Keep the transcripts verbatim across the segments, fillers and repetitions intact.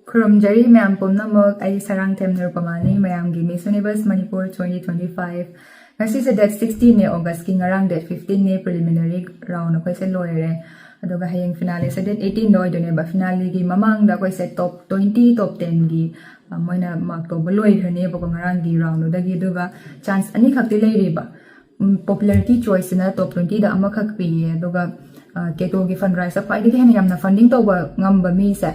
ꯈꯨꯔꯨꯝꯖꯔꯤ ꯃꯌꯥꯝ ꯄꯨꯝꯅꯃꯛ꯫ ꯑꯩ ꯁꯔꯥꯡꯊꯦꯝ ꯅꯤꯔꯨꯄꯃꯥꯅꯤ, ꯃꯌꯥꯝꯒꯤ Miss Universe Manipur twenty twenty five꯫ ꯉꯁꯤꯁꯦ date sixteen ꯅꯦ, August ꯀꯤ, ꯉꯔꯥꯡ date fifteen ꯅꯦ, preliminary round ꯑꯩꯈꯣꯏꯁꯦ ꯂꯣꯏꯔꯦ꯫ ꯑꯗꯨꯒ ꯍꯌꯦꯡ finale ꯁꯦ date eighteen ꯗ ꯑꯣꯏꯗꯣꯏꯅꯦꯕ꯫ Finale ꯒꯤ ꯃꯃꯥꯡꯗ ꯑꯩꯈꯣꯏꯁꯦ top twenty, top ten ꯒꯤ, ꯑ, ꯃꯣꯏꯅ mark ꯇꯧꯕ ꯂꯣꯏꯈ꯭ꯔꯅꯦꯕꯀꯣ ꯉꯔꯥꯡꯒꯤ round ꯗꯨꯗꯒꯤ꯫ ꯑꯗꯨꯒ chance ꯑꯅꯤꯈꯛꯇꯤ ꯂꯩꯔꯤꯕ꯫ ꯎꯝ, popularity choice ꯁꯤꯅ top twenty ꯗ ꯑꯃꯈꯛ ꯄꯤꯌꯦ, ꯑꯗꯨꯒ, ꯑ, ꯀꯦꯇꯣꯒꯤ fundraise ꯇ ꯈ꯭ꯋꯥꯏꯗꯒꯤ ꯍꯦꯟꯅ ꯌꯥꯝꯅ funding ꯇꯧꯕ ꯉꯝꯕ ꯃꯤꯁꯦ,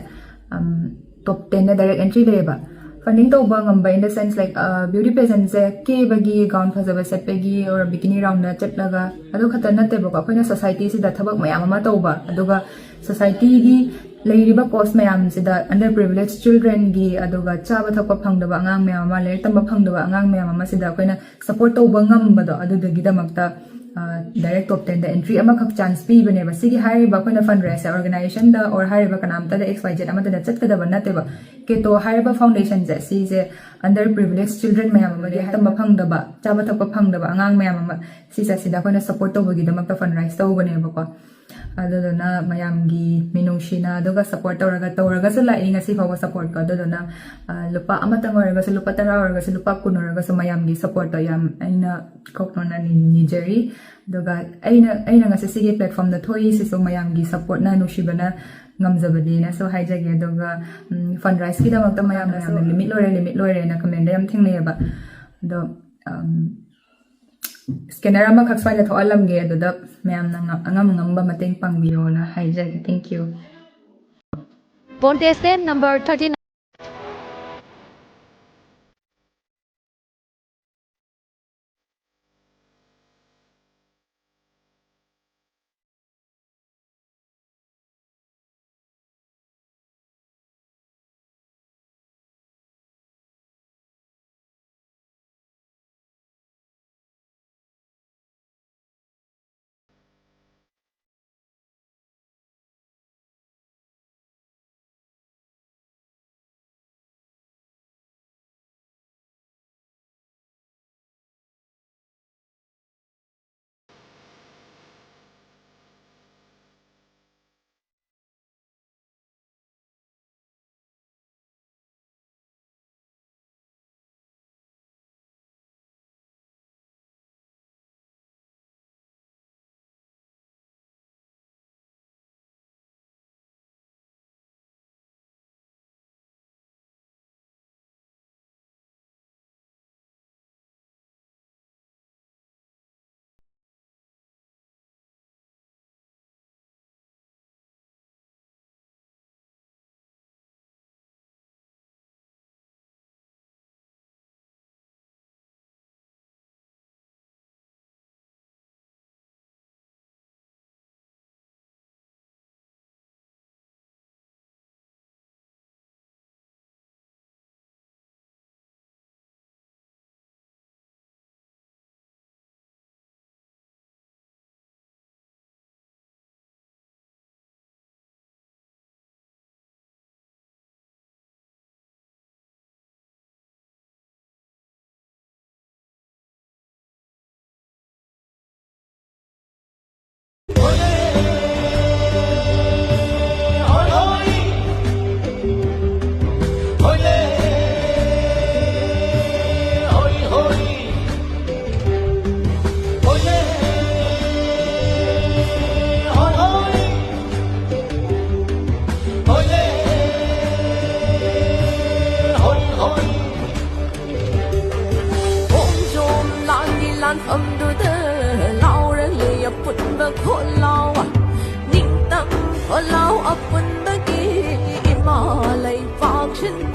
ꯎꯝ, top ten ꯗ direct entry ꯂꯩꯌꯦꯕ꯫ Funding ꯇꯧꯕ ꯉꯝꯕ in the sense, like, ꯑ, beauty pageant ꯁꯦ ꯀꯦꯕꯒꯤ, gown ꯐꯖꯕ ꯁꯦꯠꯄꯒꯤ, or bikini round ꯗ ꯆꯠꯂꯒ, ꯑꯗꯨ ꯈꯛꯇ ꯅꯠꯇꯦꯕꯀꯣ꯫ ꯑꯩꯈꯣꯏꯅ society ꯁꯤꯗ ꯊꯕꯛ ꯃꯌꯥꯝ ꯑꯃ ꯇꯧꯕ, ꯑꯗꯨꯒ society ꯒꯤ ꯂꯩꯔꯤꯕ cause ꯃꯌꯥꯝꯁꯤꯗ, under privileged children ꯒꯤ, ꯑꯗꯨꯒ ꯆꯥꯕ ꯊꯛꯄ ꯐꯪꯗꯕ ꯑꯉꯥꯡ ꯃꯌꯥꯝ ꯑꯃ, ꯂꯥꯏꯔꯤꯛ ꯇꯝꯕ ꯐꯪꯗꯕ ꯑꯉꯥꯡ ꯃꯌꯥꯝ ꯑꯃꯁꯤꯗ ꯑꯩꯈꯣꯏꯅ support ꯇꯧꯕ ꯉꯝꯕꯗꯣ, ꯑꯗꯨꯗꯨꯒꯤꯗꯃꯛꯇ, ꯑ, direct top ten ꯗ entry ꯑꯃꯈꯛ chance ꯄꯤꯕꯅꯦꯕ꯫ ꯁꯤꯒꯤ ꯍꯥꯏꯔꯤꯕ ꯑꯩꯈꯣꯏꯅ fundraise say organization the or ꯍꯥꯏꯔꯤꯕ ꯀꯅꯥꯝꯇꯗ, X Y Z ꯑꯃꯠꯇꯗ ꯆꯠꯀꯗꯕ ꯅꯠꯇꯦꯕ꯫ ꯀꯦꯇꯣ ꯍꯥꯏꯔꯤꯕ foundation ꯁꯦ, ꯁꯤꯁꯦ under privileged children ꯃꯌꯥꯝ ꯑꯃ, ꯂꯥꯏꯔꯤꯛ ꯇꯝꯕ ꯐꯪꯗꯕ, ꯆꯥꯕ ꯊꯛꯄ ꯐꯪꯗꯕ ꯑꯉꯥꯡ ꯃꯌꯥꯝ ꯑꯃ, ꯁꯤꯁꯦ ꯁꯤꯗ ꯑꯩꯈꯣꯏꯅ support ꯇꯧꯕꯒꯤꯗꯃꯛꯇ fundraise ꯇꯧꯕꯅꯦꯕꯀꯣ꯫ ꯑꯗꯨꯗꯨꯅ ꯃꯌꯥꯝꯒꯤ ꯃꯤꯅꯨꯡꯁꯤꯅ ꯑꯗꯨꯒ support ꯇꯧꯔꯒ, ꯇꯧꯔꯒꯁꯨ ꯂꯥꯛꯏ ꯉꯁꯤ ꯐꯥꯎꯕ support ꯀꯣ꯫ ꯑꯗꯨꯗꯨꯅ, ꯑ, ꯂꯨꯄꯥ ꯑꯃꯇꯪ ꯑꯣꯏꯔꯒꯁꯨ, ꯂꯨꯄꯥ ꯇꯔꯥ ꯑꯣꯏꯔꯒꯁꯨ, ꯂꯨꯄꯥ ꯀꯨꯟ ꯑꯣꯏꯔꯒꯁꯨ, ꯃꯌꯥꯝꯒꯤ support ꯇꯣ ꯌꯥꯝ ꯑꯩꯅ ꯀꯣꯛꯅꯣꯟꯅ ꯅꯤ-, ꯅꯤꯖꯔꯤ꯫ ꯑꯗꯨꯒ ꯑꯩꯅ, ꯑꯩꯅ ꯉꯁꯤ ꯁꯤꯒꯤ platform ꯗ ꯊꯣꯛꯏꯁꯤꯁꯨ ꯃꯌꯥꯝꯒꯤ support ꯅ, ꯅꯨꯡꯁꯤꯕꯅ ꯉꯝꯖꯕꯅꯦꯅꯁꯨ ꯍꯥꯏꯖꯒꯦ꯫ ꯑꯗꯨꯒ, ꯎꯝ, fundraise ꯀꯤꯗꯃꯛꯇ ꯃꯌꯥꯝꯅ ꯌꯥꯝꯅ limit ꯂꯣꯏꯔꯦ, limit ꯂꯣꯏꯔꯦꯅ comment ꯗ ꯌꯥꯝ ꯊꯦꯡꯅꯩꯌꯦꯕ꯫ ꯑꯗꯣ, ꯎꯝ, scanner ꯑꯃꯈꯛ ꯁ꯭ꯋꯥꯏꯗ ꯊꯣꯛꯍꯜꯂꯝꯒꯦ, ꯑꯗꯨꯗ ꯃꯌꯥꯝꯅ ꯉ-, ꯑꯉꯝ ꯑꯉꯝꯕ ꯃꯇꯦꯡ ꯄꯥꯡꯕꯤꯌꯣꯅ ꯍꯥꯏꯖꯒꯦ꯫ Thank you. Contestant number thirty-nine.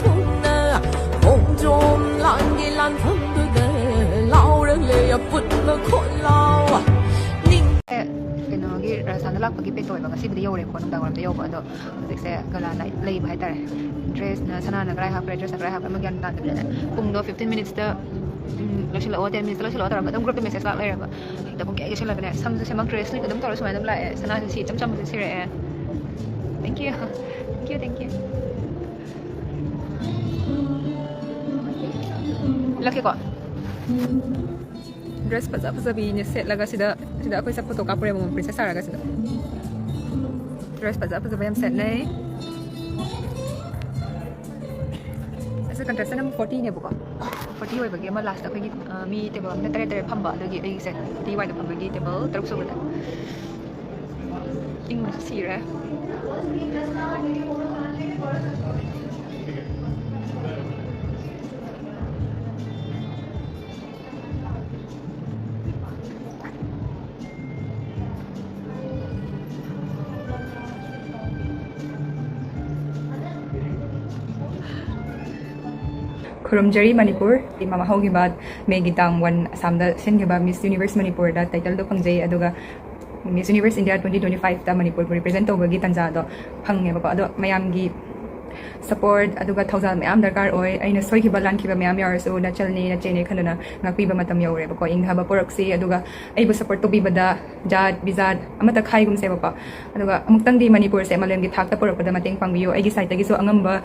ꯈꯣꯡꯅ ꯈꯣꯡꯖꯣꯝ ꯂꯥꯟꯒꯤ ꯂꯥꯟꯐꯝꯗꯨꯗ ꯂꯥꯎꯔ ꯂꯩ ꯑꯄꯨꯟꯕ ꯈꯣꯜꯂꯥꯎ꯫ ꯅꯤꯡ- ꯑꯦ, ꯀꯩꯅꯣꯒꯤ ꯔꯥꯖꯁꯊꯥꯟꯗ ꯂꯥꯛꯄꯒꯤ ꯄꯦꯛ ꯇꯧꯋꯦꯕ꯫ ꯉꯁꯤꯕꯨꯗꯤ ꯌꯧꯔꯦꯕꯀꯣ, ꯅꯨꯡꯗꯥꯡ ꯋꯥꯏꯔꯝꯗ ꯌꯧꯕ꯫ ꯑꯗꯣ ꯍꯧꯖꯤꯛꯁꯦ ꯒꯂꯥ ꯂꯩ-, ꯂꯩꯕ ꯍꯥꯏꯇꯥꯔꯦ꯫ ꯗ꯭ꯔꯦꯁꯅ, ꯁꯅꯥꯅ ꯀꯗꯥꯏ ꯍꯥꯞꯈ꯭ꯔꯦ, ꯗ꯭ꯔꯦꯁꯅ ꯀꯗꯥꯏ ꯍꯥꯞꯈ꯭ꯔꯦ, ꯑꯃ ꯒ꯭ꯌꯥꯟ ꯇꯥꯗꯕꯤꯗꯅꯦ꯫ ꯄꯨꯡꯗꯣ ꯐꯤꯐꯇꯤꯟ ꯃꯤꯅꯤꯠꯁꯇ, ꯎꯝ, ꯂꯣꯏꯁꯤꯜꯂꯛꯑꯣ, ꯇꯦꯟ ꯃꯤꯅꯤꯠꯁꯇ ꯂꯣꯏꯁꯤꯜꯂꯛꯑꯣ ꯇꯧꯔꯒ ꯑꯗꯨꯝ ꯒ꯭ꯔꯨꯞꯇ ꯃꯦꯁꯦꯖ ꯂꯥꯛ ꯂꯩꯔꯕ꯫ ꯍꯦꯛꯇ ꯄꯨꯡꯀꯌꯥ ꯌꯩꯁꯜꯂꯒꯅꯦ, ꯁꯝꯁꯨ ꯁꯦꯝꯃꯛꯇ꯭ꯔꯦ, ꯁ꯭ꯂꯤꯛ ꯑꯗꯨꯝ ꯇꯧꯔ ꯁꯨꯃꯥꯏꯅ ꯑꯗꯨꯝ ꯂꯥꯛꯑꯦ꯫ ꯁꯅꯥꯁꯨ ꯁꯤ ꯏꯆꯝ ꯆꯝꯕꯁꯦ ꯁꯤꯔꯛꯑꯦ꯫ Thank you. Thank you, thank you. ꯏꯜꯂꯛꯀꯦꯀꯣ꯫ ꯗ꯭ꯔꯦꯁ ꯐꯖ ꯐꯖꯕꯤꯅꯦ ꯁꯦꯠꯂꯒ ꯁꯤꯗ, ꯁꯤꯗ ꯑꯩꯈꯣꯏ ꯁꯛ ꯐꯣꯇꯣ ꯀꯥꯞꯄꯨꯔꯦꯕ, ꯃꯣꯃꯣ ꯄ꯭ꯔꯤꯟꯁꯦꯁ ꯁꯥꯔꯒ ꯁꯤꯗ꯫ ꯗ꯭ꯔꯦꯁ ꯐꯖ ꯐꯖꯕ ꯌꯥꯝ ꯁꯦꯠꯅꯩ꯫ ꯑꯁꯤ ꯀꯟꯇꯦꯁꯇꯦꯟ ꯅꯝꯕꯔ ꯐꯣꯔꯇꯤꯅꯦꯕꯀꯣ꯫ ꯐꯣꯔꯇꯤ ꯑꯣꯏꯕꯒꯤ ꯑꯃ ꯂꯥꯁꯇ ꯑꯩꯈꯣꯏꯒꯤ, ꯑ, ꯃꯤ ꯇꯦꯕꯜ ꯑꯃꯅ ꯇꯔꯦꯠ ꯇꯔꯦꯠ ꯐꯝꯕ, ꯑꯗꯨꯒꯤ ꯑꯩꯁꯦ ꯐꯣꯔꯇꯤ ꯋꯥꯏꯗ ꯐꯝꯕꯒꯤ ꯇꯦꯕꯜ ꯇꯔꯨꯛ ꯁꯨꯕꯗ꯫ ꯏꯪꯕꯁꯨ ꯁꯤꯔꯦ꯫ ꯈꯨꯔꯨꯝꯖꯔꯤ ꯃꯅꯤꯄꯨꯔ꯫ ꯃꯃꯥ ꯍꯧꯈꯤꯕ ꯃꯦꯒꯤ ꯇꯥꯡ ꯋꯥꯟ ꯑꯁꯥꯝꯗ ꯁꯤꯟꯈꯤꯕ ꯃꯤꯁ ꯌꯨꯅꯤꯚꯔꯁ ꯃꯅꯤꯄꯨꯔꯗ ꯇꯥꯏꯇꯜꯗꯣ ꯐꯪꯖꯩ, ꯑꯗꯨꯒ ꯃꯤꯁ ꯌꯨꯅꯤꯚꯔꯁ ꯏꯟꯗꯤꯌꯥ ꯇ꯭ꯋꯦꯟꯇꯤ ꯇ꯭ꯋꯦꯟꯇꯤ ꯐꯥꯏꯚꯇ ꯃꯅꯤꯄꯨꯔꯕꯨ ꯔꯤꯄ꯭ꯔꯖꯦꯟ ꯇꯧꯕꯒꯤ ꯇꯥꯟꯖꯥꯗꯣ ꯐꯪꯉꯦꯕꯀꯣ꯫ ꯑꯗꯣ ꯃꯌꯥꯝꯒꯤ ꯁꯄꯣꯔꯠ ꯑꯗꯨꯒ ꯊꯧꯖꯥꯜ ꯃꯌꯥꯝ ꯗꯔꯀꯥꯔ ꯑꯣꯏ꯫ ꯑꯩꯅ ꯁꯣꯏꯈꯤꯕ ꯂꯥꯟꯈꯤꯕ ꯃꯌꯥꯝ ꯌꯥꯎꯔꯁꯨ ꯅꯆꯜꯅꯤ ꯅꯆꯦꯅꯤ ꯈꯟꯗꯨꯅ ꯉꯥꯛꯄꯤꯕ ꯃꯇꯝ ꯌꯧꯔꯦꯕꯀꯣ꯫ ꯏꯪꯊꯕ ꯄꯨꯔꯛꯁꯤ, ꯑꯗꯨꯒ ꯑꯩꯕꯨ ꯁꯄꯣꯔꯠ ꯇꯧꯕꯤꯕꯗ ꯖꯥꯠ ꯕꯤꯖꯥꯠ ꯑꯃꯠꯇ ꯈꯥꯏꯒꯨꯝꯁꯦꯕꯀꯣ꯫ ꯑꯗꯨꯒ ꯑꯃꯨꯛꯇꯪꯗꯤ ꯃꯅꯤꯄꯨꯔꯁꯦ ꯃꯥꯂꯦꯝꯒꯤ ꯊꯥꯛꯇ ꯄꯨꯔꯛꯄꯗ ꯃꯇꯦꯡ ꯄꯥꯡꯕꯤꯌꯨ꯫ ꯑꯩꯒꯤ ꯁꯥꯏꯠꯇꯒꯤꯁꯨ ꯑꯉꯝꯕ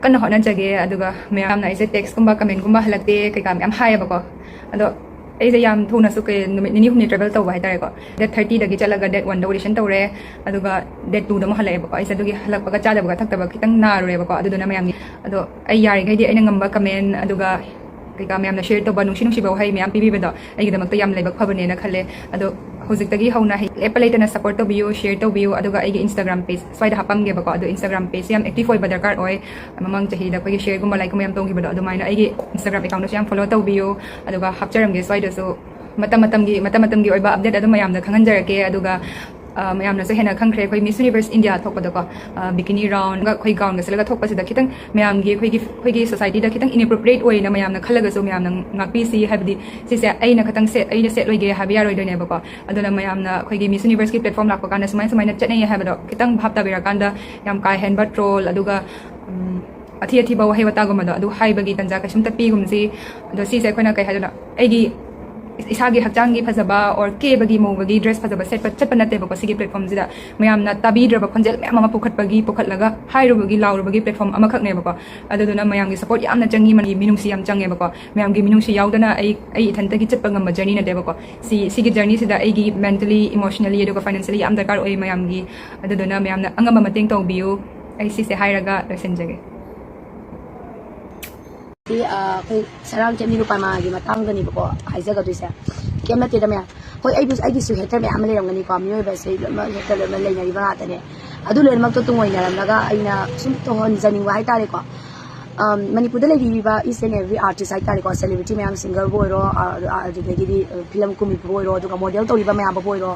ꯀꯟꯅ ꯍꯣꯠꯅꯖꯒꯦ꯫ ꯑꯗꯨꯒ ꯃꯌꯥꯝꯅ ꯑꯩꯁꯦ ꯇꯦꯛꯁꯀꯨꯝꯕ ꯀꯃꯦꯟꯒꯨꯝꯕ ꯍꯜꯂꯛꯇꯦ ꯀꯩꯀꯥ ꯃꯌꯥꯝ ꯍꯥꯏꯌꯦꯕꯀꯣ꯫ ꯑꯗꯣ ꯑꯩꯁꯦ ꯌꯥꯝ ꯊꯨꯅꯁꯨ ꯀꯩ, ꯅꯨꯃꯤꯠ ꯅꯤꯅꯤ ꯍꯨꯝꯅꯤ ꯇ꯭ꯔꯦꯕꯦꯜ ꯇꯧꯕ ꯍꯥꯏꯇꯥꯔꯦꯀꯣ꯫ ꯗꯦꯠ ꯊꯥꯔꯇꯤꯗꯒꯤ ꯆꯠꯂꯒ ꯗꯦꯠ ꯋꯥꯟꯗ ꯑꯣꯗꯤꯁꯟ ꯇꯧꯔꯦ, ꯑꯗꯨꯒ ꯗꯦꯠ ꯇꯨꯗ ꯑꯃꯨꯛ ꯍꯜꯂꯛꯑꯦꯕꯀꯣ꯫ ꯑꯩꯁꯦ ꯑꯗꯨꯒꯤ ꯍꯜꯂꯛꯄꯒ ꯆꯥꯗꯕꯒ ꯊꯛꯇꯕ ꯈꯤꯇꯪ ꯅꯥꯔꯨꯔꯦꯕꯀꯣ꯫ ꯑꯗꯨꯗꯨꯅ ꯃꯌꯥꯝꯒꯤ, ꯑꯗꯣ ꯑꯩ ꯌꯥꯔꯤꯈꯩꯗꯤ ꯑꯩꯅ ꯉꯝꯕ ꯀꯃꯦꯟ, ꯑꯗꯨꯒ ꯀꯩꯀꯥ ꯃꯌꯥꯝꯅ ꯁꯤꯌꯔ ꯇꯧꯕ, ꯅꯨꯡꯁꯤ ꯅꯨꯡꯁꯤꯕ ꯋꯥꯍꯩ ꯃꯌꯥꯝ ꯄꯤꯕꯤꯕꯗꯣ ꯑꯩꯒꯤꯗꯃꯛꯇ ꯌꯥꯝ ꯂꯥꯏꯕꯛ ꯐꯕꯅꯦꯅ ꯈꯜꯂꯦ꯫ ꯑꯗꯣ ꯍꯧꯖꯤꯛꯇꯒꯤ ꯍꯧꯅ ꯍꯦꯛ ꯂꯦꯞꯄ ꯂꯩꯇꯅ ꯁꯞꯄꯣꯔꯠ ꯇꯧꯕꯤꯌꯨ, ꯁꯤꯌꯔ ꯇꯧꯕꯤꯌꯨ, ꯑꯗꯨꯒ ꯑꯩꯒꯤ ꯏꯟꯁꯇꯥꯒ꯭ꯔꯥꯝ ꯄꯦꯖ ꯁ꯭ꯋꯥꯏꯗ ꯍꯥꯞꯄꯝꯒꯦꯕꯀꯣ꯫ ꯑꯗꯣ ꯏꯟꯁꯇꯥꯒ꯭ꯔꯥꯝ ꯄꯦꯖꯁꯦ ꯌꯥꯝ ꯑꯦꯛꯇꯤꯚ ꯑꯣꯏꯕ ꯗꯔꯀꯥꯔ ꯑꯣꯏ꯫ ꯃꯃꯥꯡ ꯆꯍꯤꯗ ꯑꯩꯈꯣꯏꯒꯤ ꯁꯤꯌꯔꯒꯨꯝꯕ ꯂꯥꯏꯛꯀꯨꯝꯕ ꯌꯥꯝ ꯇꯧꯈꯤꯕꯗꯣ, ꯑꯗꯨꯃꯥꯏꯅ ꯑꯩꯒꯤ ꯏꯟꯁꯇꯥꯒ꯭ꯔꯥꯝ ꯑꯦꯀꯥꯎꯟꯗꯁꯨ ꯌꯥꯝ ꯐꯣꯂꯣ ꯇꯧꯕꯤꯌꯨ, ꯑꯗꯨꯒ ꯍꯥꯞꯆꯔꯝꯒꯦ ꯁ꯭ꯋꯥꯏꯗꯁꯨ꯫ ꯃꯇꯝ ꯃꯇꯝꯒꯤ, ꯃꯇꯝ ꯃꯇꯝꯒꯤ ꯑꯣꯏꯕ ꯑꯞꯗꯦꯠ ꯑꯗꯨꯝ ꯃꯌꯥꯝꯗ ꯈꯪꯍꯟꯖꯔꯛꯀꯦ꯫ ꯑꯗꯨꯒ ꯑ, ꯃꯌꯥꯝꯅꯁꯨ ꯍꯦꯟꯅ ꯈꯪꯈ꯭ꯔꯦ, ꯑꯩꯈꯣꯏ Miss Universe India ꯊꯣꯛꯄꯗꯀꯣ, ꯑ, bikini round ꯒ ꯑꯩꯈꯣꯏ gown ꯒ ꯁꯦꯠꯂꯒ ꯊꯣꯛꯄꯁꯤꯗ ꯈꯤꯇꯪ ꯃꯌꯥꯝꯒꯤ, ꯑꯩꯈꯣꯏꯒꯤ, ꯑꯩꯈꯣꯏꯒꯤ society ꯗ ꯈꯤꯇꯪ inappropriate ꯑꯣꯏꯅ ꯃꯌꯥꯝꯅ ꯈꯜꯂꯒꯁꯨ ꯃꯌꯥꯝꯅ ꯉꯥꯛꯄꯤꯁꯤ꯫ ꯍꯥꯏꯕꯗꯤ ꯁꯤꯁꯦ ꯑꯩꯅ ꯈꯛꯇꯪ ꯁꯦꯠ-, ꯑꯩꯅ ꯁꯦꯠꯂꯣꯏꯒꯦ ꯍꯥꯏꯕ ꯌꯥꯔꯣꯏꯗꯣꯏꯅꯦꯕꯀꯣ꯫ ꯑꯗꯨꯅ ꯃꯌꯥꯝꯅ ꯑꯩꯈꯣꯏꯒꯤ Miss Universe ꯀꯤ platform ꯂꯥꯛꯄ ꯀꯥꯟꯗ ꯁꯨꯃꯥꯏ ꯁꯨꯃꯥꯏꯅ ꯆꯠꯅꯩꯌꯦ ꯍꯥꯏꯕꯗꯣ ꯈꯤꯇꯪ ꯚꯥꯞ ꯇꯥꯕꯤꯔꯀꯥꯟꯗ ꯌꯥꯝ ꯀꯥ ꯍꯦꯟꯕ troll, ꯑꯗꯨꯒ, ꯎꯝ, ꯑꯊꯤ ꯑꯊꯤꯕ ꯋꯥꯍꯩ ꯋꯥꯇꯥꯒꯨꯝꯕꯗꯣ ꯑꯗꯨ ꯍꯥꯏꯕꯒꯤ ꯇꯟꯖꯥ ꯀꯩꯁꯨꯝꯇ ꯄꯤꯒꯨꯝꯁꯤ꯫ ꯑꯗꯣ ꯁꯤꯁꯦ ꯑꯩꯈꯣꯏꯅ ꯀꯩ ꯍꯥꯏꯗꯣꯏꯅꯣ, ꯑꯩꯒꯤ ꯏꯁꯥꯒꯤ ꯍꯛꯆꯥꯡꯒꯤ ꯐꯖꯕ or ꯀꯦꯕꯒꯤ ꯃꯧꯕꯒꯤ dress ꯐꯖꯕ ꯁꯦꯠꯄ ꯆꯠꯄ ꯅꯠꯇꯦꯕꯀꯣ꯫ ꯁꯤꯒꯤ platform ꯁꯤꯗ ꯃꯌꯥꯝꯅ ꯇꯥꯕꯤꯗ꯭ꯔꯕ ꯈꯣꯟꯖꯦꯜ ꯃꯌꯥꯝ ꯑꯃ ꯄꯨꯈꯠꯄꯒꯤ, ꯄꯨꯈꯠꯂꯒ ꯍꯥꯏꯔꯨꯕꯒꯤ, ꯂꯥꯎꯔꯨꯕꯒꯤ platform ꯑꯃꯈꯛꯅꯦꯕꯀꯣ꯫ ꯑꯗꯨꯗꯨꯅ ꯃꯌꯥꯝꯒꯤ support ꯌꯥꯝꯅ ꯆꯪꯉꯤ, ꯃꯤ-, ꯃꯤꯅꯨꯡꯁꯤ ꯌꯥꯝ ꯆꯪꯉꯦꯕꯀꯣ꯫ ꯃꯌꯥꯝꯒꯤ ꯃꯤꯅꯨꯡꯁꯤ ꯌꯥꯎꯗꯅ ꯑꯩ, ꯑꯩ ꯏꯊꯟꯇꯒꯤ ꯆꯠꯄ ꯉꯝꯕ journey ꯅꯠꯇꯦꯕꯀꯣ꯫ ꯁꯤ, ꯁꯤꯒꯤ journey ꯁꯤꯗ ꯑꯩꯒꯤ mentally, emotionally, ꯑꯗꯨꯒ financially ꯌꯥꯝ ꯗꯔꯀꯥꯔ ꯑꯣꯏ ꯃꯌꯥꯝꯒꯤ꯫ ꯑꯗꯨꯗꯨꯅ ꯃꯌꯥꯝꯅ ꯑꯉꯝꯕ ꯃꯇꯦꯡ ꯇꯧꯕꯤꯌꯨ꯫ ꯑꯩ ꯁꯤꯁꯦ ꯍꯥꯏꯔꯒ ꯂꯣꯏꯁꯤꯟꯖꯒꯦ꯫ ꯁꯤ, ꯑ, ꯑꯩꯈꯣꯏ ꯁꯔꯥꯝ ꯆꯦꯟꯕꯤ ꯅꯨꯄꯥ ꯃꯉꯥꯒꯤ ꯃꯇꯥꯡꯗꯅꯦꯕꯀꯣ ꯍꯥꯏꯖꯒꯗꯣꯏꯁꯦ꯫ ꯀꯩꯝ ꯅꯠꯇꯦꯗ ꯃꯌꯥꯝ꯫ ꯍꯣꯏ, ꯑꯩꯕꯨ, ꯑꯩꯒꯤꯁꯨ hater ꯃꯌꯥꯝ ꯑꯃ ꯂꯩꯔꯝꯒꯅꯤꯀꯣ꯫ ꯃꯤꯑꯣꯏꯕ ꯑꯁꯤ ꯂꯣꯏꯅꯃꯛ hater ꯂꯣꯏꯅꯃꯛ ꯂꯩꯅꯔꯤꯕ ꯉꯥꯛꯇꯅꯦ꯫ ꯑꯗꯨ ꯂꯣꯏꯅꯃꯛꯇꯣ ꯇꯨꯡꯑꯣꯏꯅꯔꯝꯂꯒ ꯑꯩꯅ ꯁꯨꯝ ꯇꯧꯍꯟꯖꯅꯤꯡꯕ ꯍꯥꯏꯇꯥꯔꯦꯀꯣ꯫ ꯑꯝ, ꯃꯅꯤꯄꯨꯔꯗ ꯂꯩꯕꯤꯔꯤꯕ each and every artist ꯍꯥꯏꯇꯥꯔꯦꯀꯣ, celebrity ꯃꯌꯥꯝ, singer ꯕꯨ ꯑꯣꯏꯔꯣ, ꯑ, ꯑ, ꯑꯗꯨꯗꯒꯤꯗꯤ, ꯑ, film ꯀꯨꯝꯃꯤꯕꯕꯨ ꯑꯣꯏꯔꯣ, ꯑꯗꯨꯒ model ꯇꯧꯔꯤꯕ ꯃꯌꯥꯝꯕꯨ ꯑꯣꯏꯔꯣ,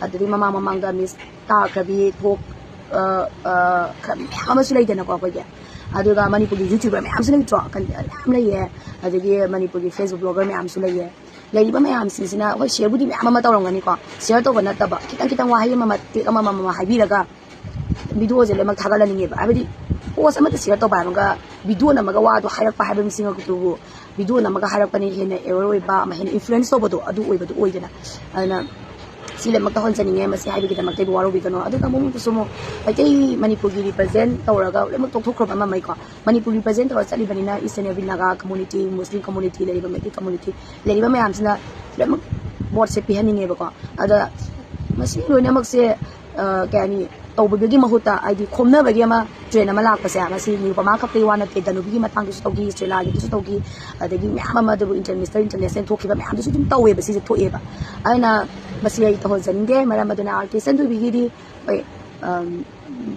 ꯑꯗꯨꯗꯒꯤ ꯃꯃꯥꯡ ꯃꯃꯥꯡꯗ Miss ꯇꯥꯈ꯭ꯔꯕꯤ, ꯊꯣꯛ-, ꯑ, ꯑ, ꯈꯔ ꯃꯌꯥꯝ ꯑꯃꯁꯨ ꯂꯩꯗꯅꯀꯣ ꯑꯩꯈꯣꯏꯒꯤ꯫ ꯑꯗꯨꯒ ꯃꯅꯤꯄꯨꯔꯒꯤ YouTuber ꯃꯌꯥꯝꯁꯨ ꯂꯩꯇ꯭ꯔꯣ? ꯀꯟ-, ꯃꯌꯥꯝ ꯂꯩꯌꯦ꯫ ꯑꯗꯒꯤ ꯃꯅꯤꯄꯨꯔꯒꯤ Facebook blogger ꯃꯌꯥꯝꯁꯨ ꯂꯩꯌꯦ꯫ ꯂꯩꯔꯤꯕ ꯃꯌꯥꯝꯁꯤꯡꯁꯤꯅ, ꯍꯣꯏ, share ꯕꯨꯗꯤ ꯃꯌꯥꯝ ꯑꯃ ꯇꯧꯔꯝꯒꯅꯤꯀꯣ꯫ Share ꯇꯧꯕ ꯅꯠꯇꯕ, ꯈꯤꯇꯪ ꯈꯤꯇꯪ ꯋꯥꯍꯩ ꯑꯃ, ꯃꯇꯦꯛ ꯑꯃꯃꯝ ꯑꯃ ꯍꯥꯏꯕꯤꯔꯒ video ꯁꯦ ꯂꯣꯏꯅꯃꯛ ꯊꯥꯒꯠꯍꯟꯅꯤꯡꯉꯦꯕ꯫ ꯍꯥꯏꯕꯗꯤ post ꯑꯃꯠꯇ share ꯇꯧꯕ ꯍꯥꯏꯕꯒ video ꯅꯝꯃꯒ ꯋꯥꯗꯣ ꯍꯥꯏꯔꯛꯄ ꯍꯥꯏꯕ ꯃꯁꯤꯡ ꯑꯗꯨꯕꯨ video ꯅꯝꯃꯒ ꯍꯥꯏꯔꯛꯄꯅ ꯍꯦꯟꯅ aware ꯑꯣꯏꯕ, ꯑꯃ ꯍꯦꯟꯅ influence ꯇꯧꯕꯗꯣ ꯑꯗꯨ ꯑꯣꯏꯕꯗꯨ ꯑꯣꯏꯗꯅ꯫ ꯑꯗꯨꯅ ꯁꯤ ꯂꯣꯏꯅꯃꯛ ꯇꯧꯍꯟꯖꯅꯤꯡꯉꯦ꯫ ꯃꯁꯤ ꯍꯥꯏꯕꯒꯤꯗꯃꯛꯇ ꯑꯩꯕꯨ ꯋꯥꯔꯧꯕꯤꯒꯅꯣ꯫ ꯑꯗꯨꯒ ꯑꯃꯨꯛꯁꯨ ꯑꯃꯨꯛ ꯃꯩꯇꯩ ꯃꯅꯤꯄꯨꯔꯒꯤ represent ꯇꯧꯔꯒ ꯂꯣꯏꯅꯃꯛ ꯇꯣꯛꯊꯣꯛꯈ꯭ꯔꯕ ꯑꯃ ꯑꯃ ꯀꯣ꯫ ꯃꯅꯤꯄꯨꯔ represent ꯇꯧꯔ ꯆꯠꯂꯤꯕꯅꯤꯅ each and every Naga community, Muslim community, ꯂꯩꯔꯤꯕ ꯃꯩꯇꯩ community, ꯂꯩꯔꯤꯕ ꯃꯌꯥꯝꯁꯤꯅ ꯂꯣꯏꯅꯃꯛ vote ꯁꯦ ꯄꯤꯍꯟꯅꯤꯡꯉꯦꯕꯀꯣ꯫ ꯑꯗ ꯃꯁꯤ ꯂꯣꯏꯅꯃꯛꯁꯦ, ꯑ, ꯀꯩ ꯍꯥꯏꯅꯤ, ꯇꯧꯕꯒꯤ ꯃꯍꯨꯠꯇ, ꯍꯥꯏꯗꯤ, ꯈꯣꯝꯅꯕꯒꯤ ꯑꯃ trend ꯑꯃ ꯂꯥꯛꯄꯁꯦ, ꯃꯁꯤ ꯅꯤꯔꯨꯄꯃꯥ ꯈꯛꯇꯒꯤ ꯋꯥ ꯅꯠꯇꯦ, ꯗꯅꯨꯕꯤꯒꯤ ꯃꯇꯥꯡꯗꯁꯨ ꯇꯧꯈꯤ, ꯏꯁꯇ꯭ꯔꯦꯂꯥꯒꯤꯗꯁꯨ ꯇꯧꯈꯤ, ꯑꯗꯒꯤ ꯃꯌꯥꯝ ꯑꯃ ꯑꯗꯨꯕꯨ inter-, Mister International ꯊꯣꯛꯈꯤꯕ ꯃꯌꯥꯝꯗꯨꯁꯨ ꯑꯗꯨꯝ ꯇꯧꯋꯦꯕ, ꯁꯤꯁꯦ ꯊꯣꯛꯑꯦꯕ꯫ ꯑꯗꯨꯅ ꯃꯁꯤ ꯑꯩ ꯇꯧꯍꯟꯖꯅꯤꯡꯗꯦ꯫ ꯃꯔꯝ ꯑꯗꯨꯅ artist ꯁꯟꯗꯨꯕꯤꯒꯤꯗꯤ, ꯍꯣꯏ, ꯑꯝ,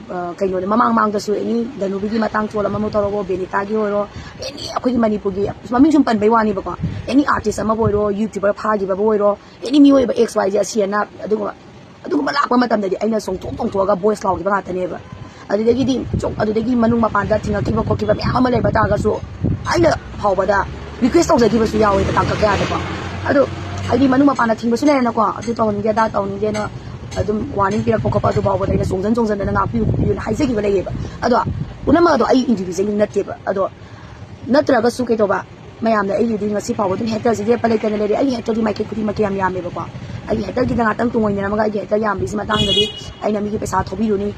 ꯑ, ꯀꯩꯅꯣꯅꯦ, ꯃꯃꯥꯡ ꯃꯃꯥꯡꯗꯁꯨ ꯑꯦꯅꯤ ꯗꯅꯨꯕꯤꯒꯤ ꯃꯇꯥꯡ troll ꯑꯃꯃꯨꯛ ꯇꯧꯔꯛꯑꯣ, ꯕꯦꯅꯤꯇꯥꯒꯤ ꯑꯣꯏꯔꯣ, ꯑꯦꯅꯤ ꯑꯩꯈꯣꯏꯒꯤ ꯃꯅꯤꯄꯨꯔꯒꯤ ꯃꯃꯤꯡ ꯁꯨꯝ ꯄꯟꯕꯩ ꯋꯥꯅꯦꯕꯀꯣ, ꯑꯦꯅꯤ artist ꯑꯃꯕꯨ ꯑꯣꯏꯔꯣ, YouTuber ꯐꯥꯈꯤꯕꯕꯨ ꯑꯣꯏꯔꯣ, ꯑꯦꯅꯤ ꯃꯤꯑꯣꯏꯕ X Y Z ꯑꯁꯤ ꯑꯅꯥ ꯑꯗꯨꯒꯨꯝꯕ, ꯑꯗꯨꯒꯨꯝꯕ ꯂꯥꯛꯄ ꯃꯇꯝꯗꯗꯤ ꯑꯩꯅ ꯆꯣꯡꯊꯣꯛ ꯆꯣꯡꯊꯣꯛꯑꯒ ꯚꯣꯏꯁ ꯂꯥꯎꯈꯤꯕ ꯉꯥꯛꯇꯅꯦꯕ꯫ ꯑꯗꯨꯗꯒꯤꯗꯤ ꯆꯣꯡ-, ꯑꯗꯨꯗꯒꯤ ꯃꯅꯨꯡ ꯃꯄꯥꯟꯗ ꯊꯤꯡꯉꯛꯈꯤꯕ ꯈꯣꯠꯈꯤꯕ ꯃꯌꯥꯝ ꯑꯃ ꯂꯩꯕ ꯇꯥꯔꯒꯁꯨ ꯑꯩꯅ ꯐꯥꯎꯕꯗ ꯔꯤꯀ꯭ꯋꯦꯁ ꯇꯧꯖꯈꯤꯕꯁꯨ ꯌꯥꯎꯋꯦꯕ ꯇꯥꯡꯀꯛ ꯀꯌꯥꯗꯀꯣ꯫ ꯑꯗꯣ ꯍꯥꯏꯗꯤ ꯃꯅꯨꯡ ꯃꯄꯥꯟꯗ ꯊꯤꯡꯕꯁꯨ ꯂꯩꯔꯦꯅꯀꯣ, ꯑꯗꯨ ꯇꯧꯍꯟꯅꯤꯡꯗꯦ ꯑꯗꯥ ꯇꯧꯍꯟꯅꯤꯡꯗꯦꯅ ꯑꯗꯨꯝ ꯋꯥꯔꯅꯤꯡ ꯄꯤꯔꯛꯄ ꯈꯣꯠꯄ ꯑꯗꯨ ꯐꯥꯎꯕꯗ ꯑꯩꯅ ꯆꯣꯡꯖꯟ ꯆꯣꯡꯖꯟꯗꯅ ꯉꯥꯛꯄꯤꯌꯨ ꯈꯣꯠꯄꯤꯌꯨꯅ ꯍꯥꯏꯖꯈꯤꯕ ꯂꯩꯌꯦꯕ꯫ ꯑꯗꯣ ꯄꯨꯝꯅꯃꯛ ꯑꯗꯣ ꯑꯩ ꯏꯟꯗꯤꯕꯤꯖꯨꯋꯦꯜꯂꯤ ꯅꯠꯇꯦꯕ꯫ ꯑꯗꯣ ꯅꯠꯇ꯭ꯔꯒꯁꯨ ꯀꯩꯗꯧꯕ, ꯃꯌꯥꯝꯅ ꯑꯩꯒꯤꯗꯤ ꯉꯁꯤ ꯐꯥꯎꯕ ꯑꯗꯨꯝ ꯍꯦꯇꯔꯁꯦ ꯂꯦꯞꯄ ꯂꯩꯇꯅ ꯂꯩꯔꯤ꯫ ꯑꯩꯒꯤ ꯍꯦꯇꯔꯗꯤ ꯃꯥꯏꯀꯩ ꯈꯨꯗꯤꯡꯃꯛꯀꯤ ꯌꯥꯝ ꯌꯥꯝꯃꯦꯕꯀꯣ꯫ ꯑꯩꯒꯤ ꯍꯦꯇꯔꯒꯤꯗ ꯉꯥꯛꯇꯪ ꯇꯨꯡꯑꯣꯏꯅꯔꯝꯃꯒ ꯑꯩꯒꯤ ꯍꯦꯇꯔ ꯌꯥꯝꯕꯒꯤꯁꯤ ꯃꯇꯥꯡꯗꯗꯤ ꯑꯩꯅ ꯃꯤꯒꯤ ꯄꯩꯁꯥ ꯊꯧꯕꯤꯔꯨꯅꯤ,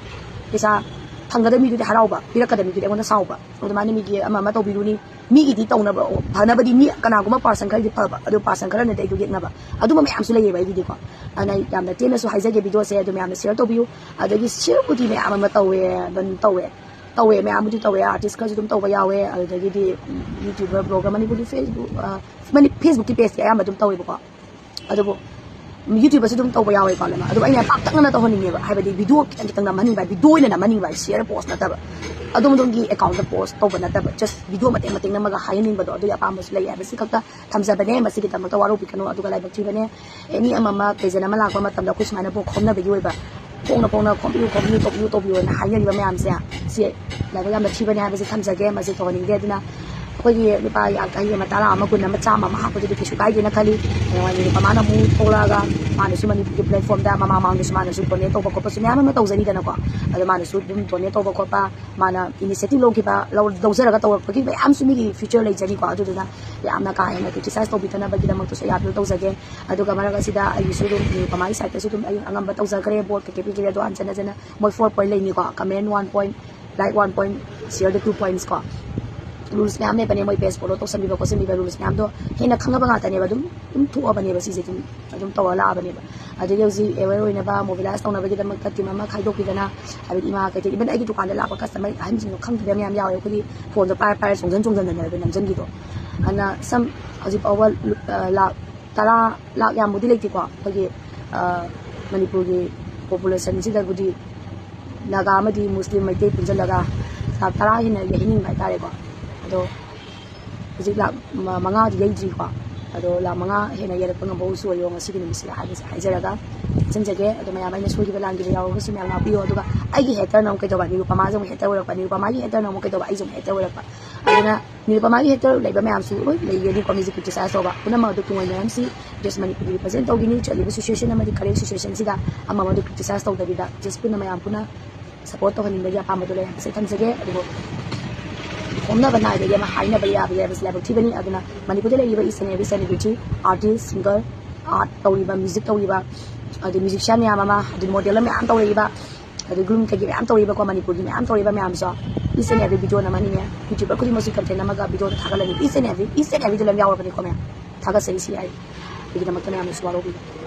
ꯄꯩꯁꯥ ꯐꯪꯒꯗꯕ ꯃꯤꯗꯨꯗꯤ ꯍꯔꯥꯎꯕ, ꯄꯤꯔꯛꯀꯗꯕ ꯃꯤꯗꯨꯗꯤ ꯑꯩꯉꯣꯟꯗ ꯁꯥꯎꯕ꯫ ꯑꯗꯨꯃꯥꯏꯅ ꯃꯤꯒꯤ ꯑꯃ ꯑꯃ ꯇꯧꯕꯤꯔꯨꯅꯤ꯫ ꯃꯤꯒꯤꯗꯤ ꯇꯧꯅꯕ ꯐꯅꯕꯗꯤ ꯃꯤ ꯀꯅꯥꯒꯨꯝꯕ ꯄꯥꯔꯁꯟ ꯈꯔꯗꯤ ꯐꯕ, ꯑꯗꯨ ꯄꯥꯔꯁꯟ ꯈꯔꯅꯗꯤ ꯑꯩꯗꯣ ꯌꯦꯛꯅꯕ, ꯑꯗꯨꯝꯕ ꯃꯌꯥꯝꯁꯨ ꯂꯩꯌꯦꯕ ꯑꯩꯒꯤꯗꯤꯀꯣ꯫ ꯑꯗꯨꯅ ꯌꯥꯝꯅ ꯇꯦꯟꯅꯁꯨ ꯍꯥꯏꯖꯒꯦ ꯚꯤꯗꯤꯑꯣꯁꯦ, ꯑꯗꯨ ꯃꯌꯥꯝꯅ ꯁꯤꯌꯔ ꯇꯧꯕꯤꯌꯨ꯫ ꯑꯗꯒꯤ ꯁꯤꯌꯔꯕꯨꯗꯤ ꯃꯌꯥꯝ ꯑꯃ ꯇꯧꯋꯦ, ꯑꯗꯨꯝ ꯇꯧꯋꯦ, ꯇꯧꯋꯦ, ꯃꯌꯥꯝꯕꯨꯗꯤ ꯇꯧꯋꯦ, ꯑꯥꯔꯇꯤꯁ ꯈꯔꯁꯨ ꯑꯗꯨꯝ ꯇꯧꯕ ꯌꯥꯎꯋꯦ, ꯑꯗꯒꯤꯗꯤ ꯌꯨꯇ꯭ꯌꯨꯕꯔ, ꯕ꯭ꯂꯣꯒꯔ, ꯃꯅꯤꯄꯨꯔꯒꯤ ꯐꯦꯁꯕꯨꯛ, ꯑ, ꯃꯅꯤ-, ꯐꯦꯁꯕꯨꯛꯀꯤ ꯄꯦꯖꯇꯤ ꯑꯌꯥꯝꯕ ꯑꯗꯨꯝ ꯇꯧꯋꯦꯕꯀꯣ꯫ ꯑꯗꯨꯕꯨ ꯌꯨꯇ꯭ꯌꯨꯕꯔꯁꯨ ꯑꯗꯨꯝ ꯇꯧꯕ ꯌꯥꯎꯋꯦꯀꯣ ꯂꯣꯏꯅꯃꯛ꯫ ꯑꯗꯨꯕꯨ ꯑꯩꯅ ꯄꯥꯛꯇꯛꯅꯅ ꯇꯧꯍꯟꯅꯤꯡꯉꯦꯕ, ꯍꯥꯏꯕꯗꯤ ꯚꯤꯗꯤꯑꯣ ꯈꯤꯇꯪ ꯈꯤꯇꯪ ꯅꯝꯍꯟꯅꯤꯡꯕ, ꯚꯤꯗꯤꯑꯣ ꯑꯣꯏꯅ ꯅꯝꯍꯟꯅꯤꯡꯕ, ꯁꯤꯌꯔ ꯄꯣꯁ ꯅꯠꯇꯕ, ꯑꯗꯣꯝ ꯑꯗꯣꯝꯒꯤ ꯑꯦꯀꯥꯎꯟꯗ ꯄꯣꯁ ꯇꯧꯕ ꯅꯠꯇꯕ, ꯖꯁ ꯚꯤꯗꯤꯑꯣ ꯃꯇꯦꯛ ꯃꯇꯦꯛ ꯅꯝꯃꯒ ꯍꯥꯏꯍꯟꯅꯤꯡꯕꯗꯣ, ꯑꯗꯨꯒꯤ ꯑꯄꯥꯝꯕꯁꯨ ꯂꯩ ꯍꯥꯏꯕꯁꯤ ꯈꯛꯇ ꯊꯝꯖꯕꯅꯦ꯫ ꯃꯁꯤꯒꯤꯗꯃꯛꯇ ꯋꯥꯔꯧꯕꯤꯒꯅꯨ꯫ ꯑꯗꯨꯒ ꯂꯥꯏꯕꯛ ꯊꯤꯕꯅꯦ, ꯑꯦꯅꯤ ꯑꯃ ꯑꯃ ꯀꯩꯖꯟ ꯑꯃ ꯂꯥꯛꯄ ꯃꯇꯝꯗ ꯑꯩꯈꯣꯏ ꯁꯨꯃꯥꯏꯅ ꯄꯥꯎ ꯈꯣꯝꯅꯕꯒꯤ ꯑꯣꯏꯕ, ꯐꯣꯡꯅ ꯐꯣꯡꯅ ꯈꯣꯝꯕꯤꯌꯨ, ꯈꯣꯝꯕꯤꯌꯨ, ꯇꯧꯕꯤꯌꯨ, ꯇꯧꯕꯤꯌꯨꯅ ꯍꯥꯏꯅꯔꯤꯕ ꯃꯌꯥꯝꯁꯦ, ꯁꯤ ꯂꯥꯏꯕꯛ ꯌꯥꯝꯅ ꯊꯤꯕꯅꯦ ꯍꯥꯏꯕꯁꯦ ꯊꯝꯖꯒꯦ꯫ ꯃꯁꯤ ꯇꯧꯍꯟꯅꯤꯡꯗꯦ꯫ ꯑꯗꯨꯅ ꯑꯩꯈꯣꯏꯒꯤ ꯂꯨꯄꯥ ꯌꯥꯡꯈꯩ ꯑꯃ, ꯇꯔꯥ ꯑꯃ, ꯀꯨꯟ ꯑꯃ, ꯆꯥꯝꯃ ꯑꯃ ꯍꯥꯞꯄꯗꯨꯗꯤ ꯀꯩꯁꯨ ꯀꯥꯏꯗꯦꯅ ꯈꯜꯂꯤ꯫ ꯍꯌꯦꯡꯋꯥꯏ ꯅꯨꯃꯤꯠ ꯃꯃꯥꯅ ꯑꯃꯨꯛ ꯊꯣꯛꯂꯛꯑꯒ ꯃꯥꯅꯁꯨ ꯃꯅꯤꯄꯨꯔꯒꯤ ꯄ꯭ꯂꯦꯠꯐꯣꯝꯗ ꯃꯃꯥ ꯃꯥꯡꯗꯁꯨ ꯃꯥꯅꯁꯨ ꯗꯣꯅꯦꯠ ꯇꯧꯕ ꯈꯣꯠꯄꯁꯨ ꯃꯌꯥꯝ ꯑꯃ ꯇꯧꯖꯅꯤꯗꯅꯀꯣ꯫ ꯑꯗꯣ ꯃꯥꯅꯁꯨ ꯑꯗꯨꯝ ꯗꯣꯅꯦꯠ ꯇꯧꯕ ꯈꯣꯠꯄ, ꯃꯥꯅ ꯏꯅꯤꯁꯤꯌꯦꯇꯤꯚ ꯂꯧꯈꯤꯕ, ꯂꯧ-, ꯂꯧꯖꯔꯒ ꯇꯧꯔꯛꯄꯒꯤ ꯃꯌꯥꯝꯁꯨ ꯃꯤꯒꯤ ꯐ꯭ꯌꯨꯆꯔ ꯂꯩꯖꯅꯤꯀꯣ꯫ ꯑꯗꯨꯗꯨꯅ ꯌꯥꯝꯅ ꯀꯥ ꯍꯦꯟꯅ ꯀ꯭ꯔꯤꯇꯤꯁꯥꯏꯁ ꯇꯧꯕꯤꯗꯅꯕꯒꯤꯗꯃꯛꯇꯁꯨ ꯑꯩ ꯑꯄꯤꯜ ꯇꯧꯖꯒꯦ꯫ ꯑꯗꯨꯒ ꯃꯔꯛ ꯑꯁꯤꯗ ꯑꯩꯒꯤꯁꯨ ꯑꯗꯨꯝ ꯃꯃꯥꯒꯤ ꯁꯥꯏꯠꯇꯁꯨ ꯑꯗꯨꯝ ꯑꯩ ꯑꯉꯝꯕ ꯇꯧꯖꯈ꯭ꯔꯦ, ꯕꯣꯠ ꯀꯩꯀꯩ ꯄꯤꯈ꯭ꯔꯦ꯫ ꯑꯗꯣ ꯍꯟꯖꯟ ꯍꯟꯖꯟꯅ ꯃꯣꯏ ꯐꯣꯔ ꯄꯣꯏꯟ ꯂꯩꯅꯤꯀꯣ, comment one point, like one point, ꯁꯤꯌꯔꯗ ꯇꯨ ꯄꯣꯏꯟꯠꯁ ꯀꯣ꯫ ꯔꯨꯜꯁ ꯃꯌꯥꯝ ꯂꯩꯕꯅꯦ, ꯃꯣꯏ ꯄꯦꯖ ꯐꯣꯂꯣ ꯇꯧꯁꯟꯕꯤꯕ ꯈꯣꯠꯆꯟꯕꯤꯕ ꯔꯨꯜꯁ ꯃꯌꯥꯝꯗꯣ ꯍꯦꯟꯅ ꯈꯪꯉꯕ ꯉꯥꯛꯇꯅꯦꯕ꯫ ꯑꯗꯨꯝ ꯑꯗꯨꯝ ꯊꯣꯛꯑꯕꯅꯦꯕ ꯁꯤꯁꯦ, ꯑꯗꯨꯝ ꯑꯗꯨꯝ ꯇꯧꯔ ꯂꯥꯛꯑꯕꯅꯦꯕ꯫ ꯑꯗꯒꯤ ꯍꯧꯖꯤꯛ ꯑꯦꯋꯦꯌꯔ ꯑꯣꯏꯅꯕ, ꯃꯣꯕꯤꯂꯥꯏꯁ ꯇꯧꯅꯕꯒꯤꯗꯃꯛꯇ ꯇꯤꯝ ꯑꯃ ꯈꯥꯏꯗꯣꯛꯄꯤꯗꯅ, ꯍꯥꯏꯕꯗꯤ ꯏꯃꯥ ꯀꯩꯊꯦꯜ, ꯏꯚꯟ ꯑꯩꯒꯤ ꯗꯨꯀꯥꯟꯗ ꯂꯥꯛꯄ ꯀꯁꯇꯃꯔ ꯑꯍꯟꯁꯤꯡꯗꯣ ꯈꯪꯗꯕ ꯃꯌꯥꯝ ꯌꯥꯎꯋꯦ꯫ ꯑꯩꯈꯣꯏꯗꯤ ꯐꯣꯟꯗꯣ ꯄꯥꯏꯔ ꯄꯥꯏꯔ ꯆꯣꯡꯁꯤꯟ ꯆꯣꯡꯁꯤꯟꯗꯅꯦꯕ ꯅꯝꯁꯤꯟꯈꯤꯗꯣ꯫ ꯑꯗꯨꯅ ꯁꯝ ꯍꯧꯖꯤꯛ ꯐꯥꯎꯕ ꯂꯨ-, ꯑ, ꯂꯥꯛ ꯇꯔꯥ, ꯂꯥꯛ ꯌꯥꯝꯕꯨꯗꯤ ꯂꯩꯇꯦꯀꯣ꯫ ꯑꯩꯈꯣꯏꯒꯤ, ꯑ, ꯃꯅꯤꯄꯨꯔꯒꯤ ꯄꯣꯄꯨꯂꯦꯁꯟꯁꯤꯗꯕꯨꯗꯤ ꯅꯥꯒꯥ ꯑꯃꯗꯤ ꯃꯨꯁꯂꯤꯝ ꯃꯩꯇꯩ ꯄꯨꯟꯁꯤꯜꯂꯒ ꯂꯥꯛ ꯇꯔꯥ ꯍꯦꯟꯅ ꯌꯩꯍꯟꯅꯤꯡꯕ ꯍꯥꯏꯇꯥꯔꯦꯀꯣ꯫ ꯑꯗꯣ ꯍꯧꯖꯤꯛ ꯂꯥꯛ ꯃ-, ꯃꯉꯥꯗꯤ ꯌꯩꯗ꯭ꯔꯤꯀꯣ꯫ ꯑꯗꯣ ꯂꯥꯛ ꯃꯉꯥ ꯍꯦꯟꯅ ꯌꯩꯔꯛꯄ ꯉꯝꯕ ꯑꯣꯏꯁꯨ ꯑꯣꯏꯌꯣ ꯉꯁꯤꯒꯤ ꯅꯨꯃꯤꯠꯁꯤꯗ ꯍꯥꯏꯕꯁꯦ ꯍꯥꯏꯖꯔꯒ, ꯊꯥꯖꯤꯟꯖꯒꯦ꯫ ꯑꯗꯣ ꯃꯌꯥꯝ ꯑꯩꯅ ꯁꯣꯏꯈꯤꯕ ꯂꯥꯟꯈꯤꯕ ꯌꯥꯎꯔꯒꯁꯨ ꯃꯌꯥꯝ ꯉꯥꯛꯄꯤꯌꯣ꯫ ꯑꯗꯨꯒ ꯑꯩꯒꯤ ꯍꯦꯇꯔꯅ ꯑꯃꯨꯛ ꯀꯩꯗꯧꯕ? ꯅꯤꯔꯨꯄꯃꯥꯁꯦ ꯑꯃꯨꯛ ꯍꯦꯇꯔ ꯑꯣꯏꯔꯛꯄ, ꯅꯤꯔꯨꯄꯃꯥꯒꯤ ꯍꯦꯇꯔꯅ ꯑꯃꯨꯛ ꯀꯩꯗꯧꯕ? ꯑꯩꯁꯦ ꯑꯃꯨꯛ ꯍꯦꯇꯔ ꯑꯣꯏꯔꯛꯄ꯫ ꯑꯗꯨꯅ ꯅꯤꯔꯨꯄꯃꯥꯒꯤ ꯍꯦꯇꯔ ꯂꯩꯕ ꯃꯌꯥꯝꯁꯨ ꯂꯣꯏ ꯂꯩꯒꯅꯤꯀꯣ, ꯃꯤꯁꯦ ꯀ꯭ꯔꯤꯇꯤꯁꯥꯏꯁ ꯇꯧꯕ꯫ ꯄꯨꯝꯅꯃꯛ ꯑꯗꯨ ꯇꯨꯡꯑꯣꯏꯅꯔꯝꯁꯤ꯫ ꯖꯁ ꯃꯅꯤꯄꯨꯔꯒꯤ ꯔꯤꯄ꯭ꯔꯖꯦꯟ ꯇꯧꯈꯤꯅꯤ꯫ ꯆꯠꯂꯤꯕ ꯁꯤꯆꯨꯋꯦꯁꯟ ꯑꯃꯗꯤ ꯀꯔꯦꯟ ꯁꯤꯆꯨꯋꯦꯁꯟꯁꯤꯗ ꯑꯃ ꯑꯃꯗꯨ ꯀ꯭ꯔꯤꯇꯤꯁꯥꯏꯁ ꯇꯧꯗꯕꯤꯗ ꯖꯁ ꯄꯨꯟꯅ ꯃꯌꯥꯝ ꯄꯨꯟꯅ ꯁꯄꯣꯔꯠ ꯇꯧꯍꯟꯅꯤꯡꯕꯒꯤ ꯑꯄꯥꯝꯕꯗꯣ ꯂꯩ ꯍꯥꯏꯕꯁꯦ ꯊꯝꯖꯒꯦ꯫ ꯑꯗꯨꯕꯨ ꯈꯣꯝꯅꯕ ꯅꯥꯏꯕꯒꯤ ꯑꯃ ꯍꯥꯏꯅꯕ ꯌꯥꯕ ꯌꯥꯕꯁꯦ ꯂꯥꯏꯕꯛ ꯊꯤꯕꯅꯤ꯫ ꯑꯗꯨꯅ ꯃꯅꯤꯄꯨꯔꯗ ꯂꯩꯔꯤꯕ each and every celebrity, artist, singer, art ꯇꯧꯔꯤꯕ, ꯃ꯭ꯌꯨꯖꯤꯛ ꯇꯧꯔꯤꯕ, ꯑꯗꯨ ꯃ꯭ꯌꯨꯖꯤꯛꯁꯤꯌꯥꯟ ꯃꯌꯥꯝ ꯑꯃ, ꯑꯗꯨ ꯃꯣꯗꯦꯜ ꯃꯌꯥꯝ ꯇꯧꯔꯤꯕ, ꯑꯗꯨ ꯒ꯭ꯔꯨꯝ ꯀꯩꯀꯩ ꯃꯌꯥꯝ ꯇꯧꯔꯤꯕꯀꯣ, ꯃꯅꯤꯄꯨꯔꯒꯤ ꯃꯌꯥꯝ ꯇꯧꯔꯤꯕ ꯃꯌꯥꯝꯁꯨ each and every video ꯅꯝꯍꯟꯅꯤꯡꯉꯦ꯫ YouTuber ꯈꯨꯗꯤꯡꯃꯛꯁꯨ content ꯑꯃꯒ video the ꯊꯥꯒꯠꯂꯅꯤ꯫ Each and every, each and every ꯗ ꯂꯣꯏꯅ ꯌꯥꯎꯔꯕꯅꯤꯀꯣ ꯃꯌꯥꯝ꯫ ꯊꯥꯒꯠꯆꯔꯤ ꯁꯤ ꯍꯥꯏ꯫ ꯑꯩꯒꯤꯗꯃꯛꯇ ꯃꯌꯥꯝꯅꯁꯨ ꯋꯥꯔꯧꯕꯤꯒꯅꯨ꯫